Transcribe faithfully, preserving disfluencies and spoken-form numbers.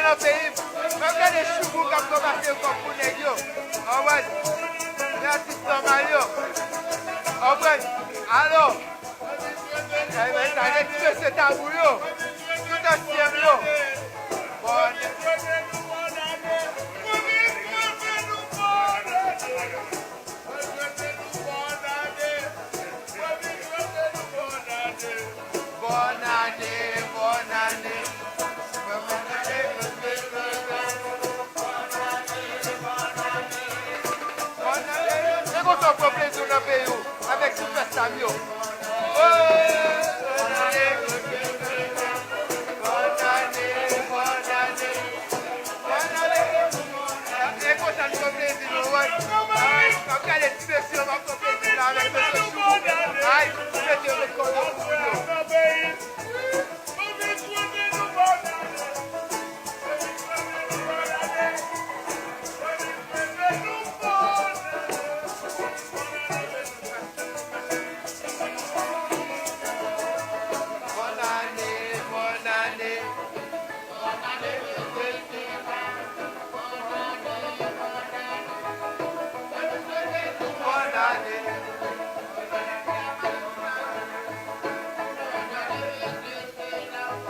Nan peyi m, mwen gade Choubou k ap ranmase kòb pou nèg yo. Anmwèt, gratistò mal yo. Anmwèt, alò. Enben, sa gen ti mesye Tabou yo. Tout ansyen m yo. Bòn. Bòn ane, bòn ane. Bòn ane. Se konsa w pran plezi w nan peyi w avèk ti fèt sa m yo. Oh, bòn ane, bòn ane, bòn ane. E konsa n pran plezi nou, wè. Ay, m ap gade ti mesye yo, m ap pran plezi la avèk mesye Choubou. Ay, ti mesye yo met kòb yo.